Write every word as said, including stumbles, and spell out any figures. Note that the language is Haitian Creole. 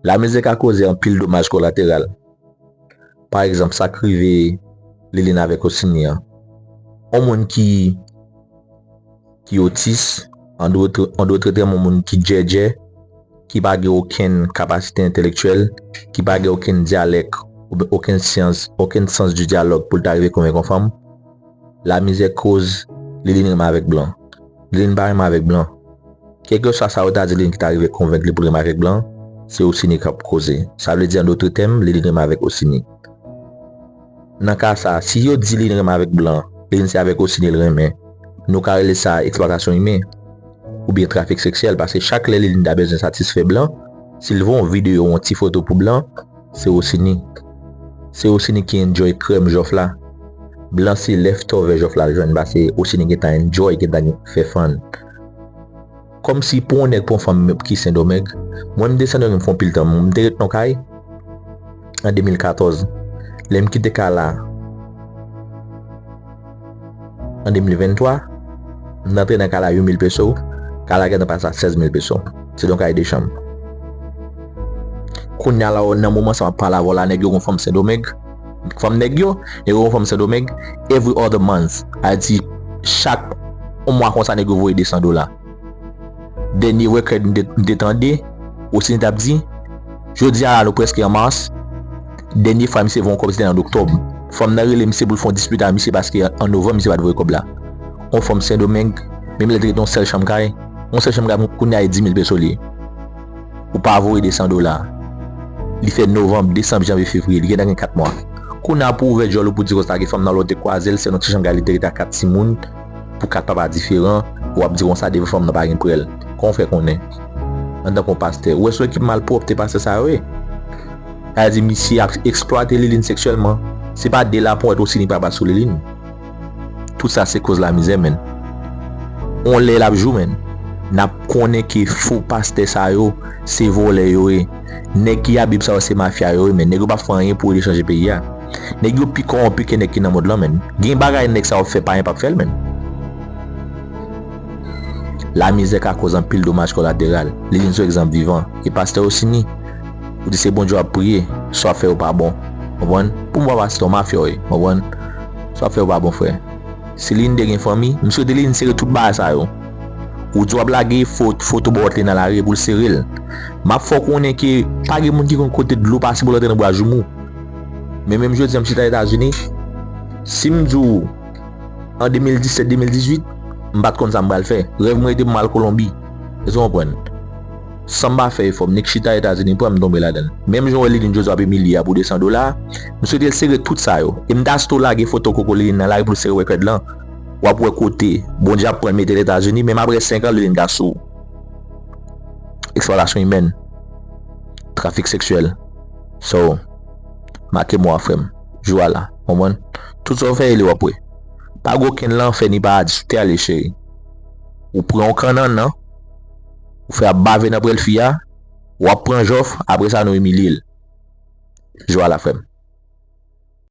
Lamizè ka koze anpil domaj kolateral. Pa egzanp, sa k rive Liline avèk Osini an. Yon moun ki, ki otis, an dòt, an dòt tèm, yon moun ki djèdjè, ki pa gen okenn kapasite entelektyèl, ki pa gen okenn dyalèk, oubyen okenn syans, okenn sans di dyalòg pou l ta rive konvenk yon fanm, lamizè koz Liline renmen avèk blan. Liline pa renmen avèk blan. Kèlkeswa sa yo ta di Liline ki ta rive konvenk li pou l renmen avèk blan, se Osini k ap koze. Sa vle di, an dòt tèm, Liline renmen avèk Osini. Nan ka sa, si yo di Liline renmen avèk blan, Liline se avèk Osini l renmen, nou ka rele sa eksplwatasyon imen oubyen trafik seksyèl, paske chak lè Liline ta bezwen satisfè blan, si l voye yon videyo, yon ti foto pou blan, se Osini. Se Osini ki enjoy krèm jòf la. Blan se leftover jòf la l jwenn, paske Osini gentan enjoy, gentan fè fun. Kòmsi pou yon nèg, pou yon fanm ki Sendomeng, mwen m te Sendomeng, m fè yon pil tan, m te ret nan kay an de mil katòz. Lè m kite kay la an de mil venntwa, m antre nan kay la uit mil peso, kay la gentan pase a sèz mil peso. Se yon kay de chanm. Kounye a la, nan moman sa m ap pale avè w la, nèg yo gen yon fanm Sendomeng, fanm nèg yo, nèg yo gen yon fanm Sendomeng every other month. A di, chak yon mwa konsa, nèg yo voye de san dola. Dènye record m te, m te tande, Osini t ap di, jodi a la, nou prèske an mas, dènye fwa misye voye yon kòb, se te nan oktòb. Fanm nan rele misye pou l fè yon dispit a misye, paske an novanm, misye pa t voye kòb la. Yon fanm Sendomeng, menm lè l te ret yon sèl chanm kay, yon sèl chanm kay, kounye a, e dis mil peso li ye. Ou pa voye de san dola. Li fè novanm, desanm, janvye, fevriye, li gentan gen kat mwa. Kounye a, pou ouvè djòl ou, pou di konsa, ke fanm nan, lè w te kwaze l, se nan ti chanm kay li te ret a kat timoun, pou kat papa diferan, w ap di konsa devan fanm nan pa gen prèl. Kòman w fè konnen? Antanke yon pastè, ou wè se yon ekip malpwòpte pastè sa yo ye. Sa vle di misye ap eksplwate Liline seksyèlman. Se pa de laponyèt Osini papa sou Liline. Tout sa se koz lamizè, menn. On lè l ap jou, menn. N ap konnen ke fo pastè sa yo, se vòlè yo ye. Nèg ki a Bib sa yo, se mafya yo ye, menn. Nèg yo p ap fè anyen pou yo chanje peyi a. Nèg yo pi kòwonpi ke nèg ki nan mond lan, menn. Gen bagay nèg sa yo ap fè, pa gen p ap fè l, menn. Lamizè ka koz anpil domaj kolateral. Liline se yon egzanp vivan. E pastè Osini, ou di se Bondye w ap priye, sa w ap fè yo pa bon. Konprann? Pou mwen, pastè, yon mafya w ye. Konprann? Sa w ap fè yo pa bon, frè. Si Liline te gen fanmi, m swete Liline sere tout bagay sa yo. Ou di w ap lage fo-, foto bòt li nan lari pou l sere l. M ap fè w konnen ke pa gen moun ki konn kote dlo pase pou l antre nan bwa joumou. Men menm jodi a, m chita Etazini, si m di w, an de mil disèt, de mil dizuit, m pa t konn sa m pral fè. Rèv mwen rete pou m al Kolonbi. Èske w konprann? San m pa fè efò, m nik chita Etazini, pran m tonbe ladan l. Menm jan w wè Liline jodi a ap imilye a pou de san dola, m swete l sere tout sa yo. E m ta stou lage foto koko Liline nan lari pou l sere record lan. W ap wè kote Bondye ap pran l mete l Etazini, menm apre senk an, Liline ta sou eksplwatasyon imèn, trafik seksyèl. So, make mo a, frè m. Jou a la. Konprann? Tout sa w fè, e li w ap wè. Pa gen okenn lanfè ni paradi sou tè a, cheri. Ou pran yon kann nannan, ou fè ap bave nan prèl fi a, w ap pran jòf, apre sa nou imilye l. Jou a la, frè m.